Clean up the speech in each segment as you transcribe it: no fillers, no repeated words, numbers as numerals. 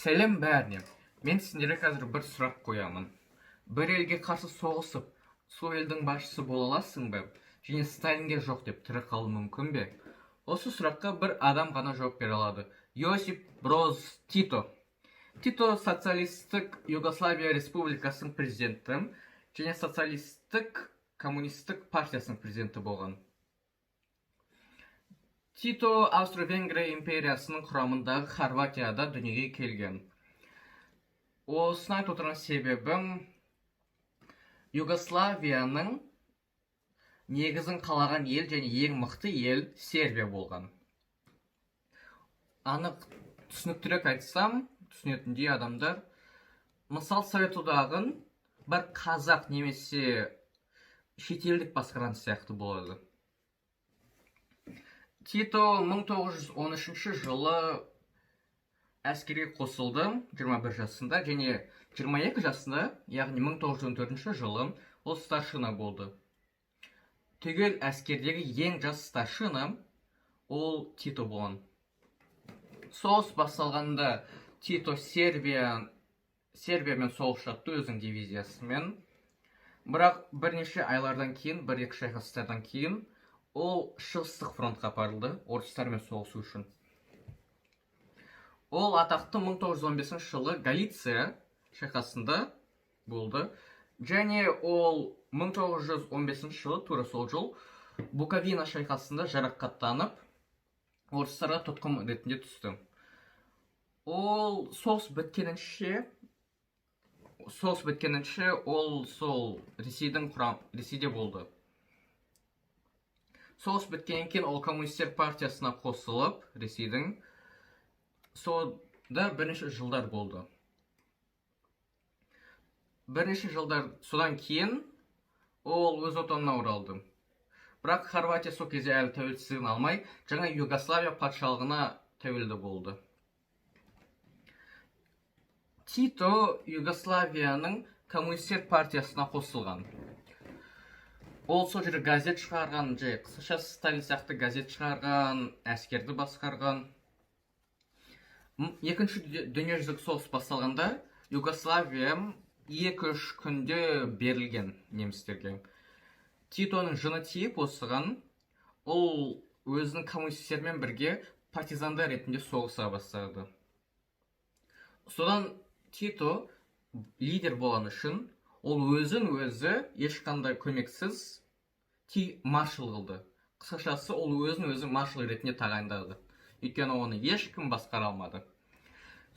Сәлем бәріне! Мен сендерге қазір бір сұрақ қоямын. Бір елге қарсы соғысып, сол елдің басшысы бола аласың ба? Және Сталинге жоқ деп тірі қалу мүмкін бе? Осы сұраққа бір адам ғана жауап бере алады. Йосип Броз Тито. Тито социалистік Югославия Республикасының президенті және социалистік коммунистік партиясының президенті болған. Тито Австро-Венгрия империясының құрамындағы Хорватияда дүниеге келген. Осыны айтып отырған себебім, Югославияның негізін қалаған ел және ең мықты ел Сербия болған. Анық түсініктірек айтсам, түсінетіндей адамдар, мысал, Совет Одағын бір қазақ немесе шетелдік басқарған сияқты болады. Тито 1913 жылы әскерге қосылды 21 жасында және 22 жасында, яғни 1914 жылы ол старшина болды. Түгел әскердегі ең жас старшина ол Тито болған. Соғыс басталғанда Тито Сербиямен соғыс жатты өзінің дивизиясымен. Бірақ бірнеше айлардан кейін, бір-екі шайқастардан кейін ол Шығыстық фронтқа апарылды орыстармен соғысу үшін. Ол атақты 1915 жылы Галиция шайқасында болды және ол 1915 жылы, тура сол жыл, Буковина шайқасында жарақаттанып, орыстарға тұтқын ретінде түсті. Ол соғыс біткенінше ол сол Ресейдің құрам Ресейде болды. Соғыс біткеннен кейін ол коммунистер партиясына қосылып, Ресейдің сонда бірнеше жылдар болды. Бірнеше жылдар содан кейін ол өз отанына оралды. Бірақ Хорватия сол кезде әлі тәуелсіздігін алмай, жаңа Югославия патшалығына тәуелді болды. Тито Югославияның коммунистер партиясына қосылған. Ол сол жерде газет шығарған, жай қысқаша Сталин сияқты газет шығарған, әскерді басқарған. Екінші дүниежүзілік соғыс басталғанда Югославия 2-3 күнде берілген немістерге. Титоның жыны тиіп осыған, ол өзінің коммунистермен бірге партизандар ретінде соғыса бастады. Содан Тито лидер болған үшін ол өзін өзі ешқандай көмексіз маршал қылды. Қысқашасы, ол өзін өзі маршал ретінде тағайындады, өйткені оны ешкім басқара алмады.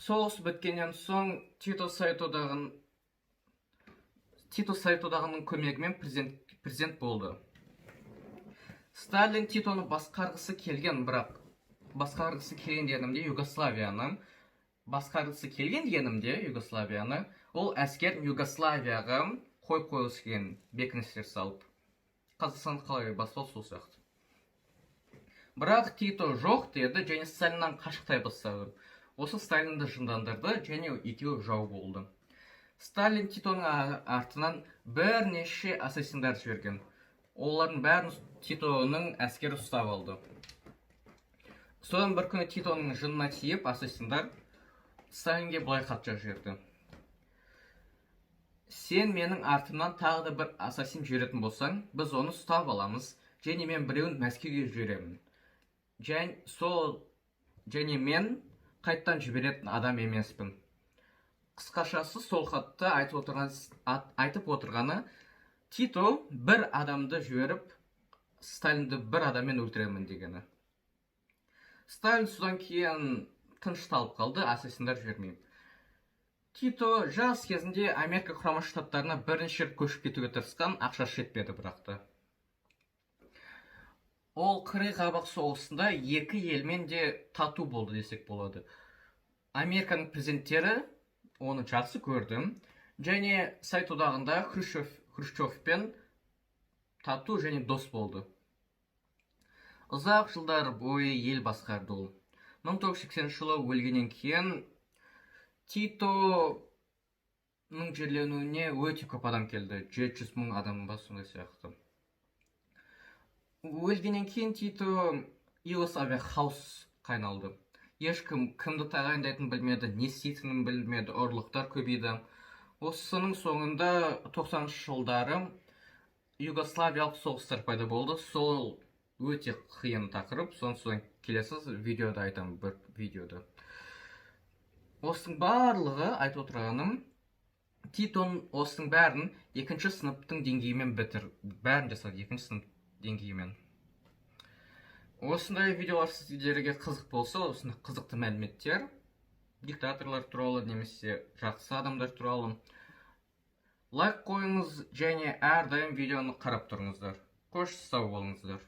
Соғыс біткеннен соң Тито Совет Одағының көмегімен президент болды. Сталин Титоны басқарғысы келген, бірақ басқарғысы келген дегенімде, Югославияны басқарғысы келген дегенімде, Югославияны ол әскер Югославияға қойып қойғысы келген, бекіністер салып, Қазақстанды қалай басып алды, сол сияқты. Бірақ Тито жоқ деді және Сталиннан қашықтай бастады. Осы Сталинді жындандырды және екеуі жау болды. Сталин Титоның артынан бірнеше ассасиндар жіберген. Олардың бәрін Титоның әскері ұстап алды. Содан бір күні Титоның жынына тиіп, ассасиндар Сталинге былай хат жазып жіберді: «Сен менің артымнан тағы да бір ассасин жіберетін болсаң, біз оны ұстап аламыз және мен біреуін Мәскеуге жіберемін және сол және мен қайттан жіберетін адам емеспін». Қысқашасы, сол хатта айтып отырғаны, Тито бір адамды жіберіп, Сталинді бір адаммен өлтіремін дегені. Сталин содан кейін тынышталып қалды, ассасиндар жібермей. Тито жас кезінде Америка Құрама Штаттарына бірнеше рет көшіп кетуге тырысқан, ақшасы жетпеді. Бірақ та ол Қырғи қабақ соғысында екі елмен де тату болды десек болады. Американың президенттері оны жақсы көрді және Совет Одағында Хрущевпен тату және дос болды. Ұзақ жылдар бойы ел басқарды ол. 1980 жылы өлгеннен кейін Титоның жерленуіне өте көп адам келді, 700 мың адам ба, сондай сияқты. Өлгеннен кейін Тито Югославия хаосқа айналды. Ешкім кімді тағайындайтынын білмеді, не істейтінін білмеді, ұрлықтар көбейді. Осының соңында 90 жылдары югославиялық соғыстар пайда болды. Сол өте қиын тақырып, соны келесі видеода айтамын, бір видеода. Осының барлығы айтып отырғаным, Титон осының бәрін екінші сыныптың деңгейімен бітір, бәрін жасады екінші сынып деңгейімен. Осындай видеолар сіздерге қызық болса, осындай қызықты мәліметтер диктаторлар туралы немесе жақсы адамдар туралы, лайк қойыңыз және әрдайым видеоны қарап тұрыңыздар. Қош, сау болыңыздар.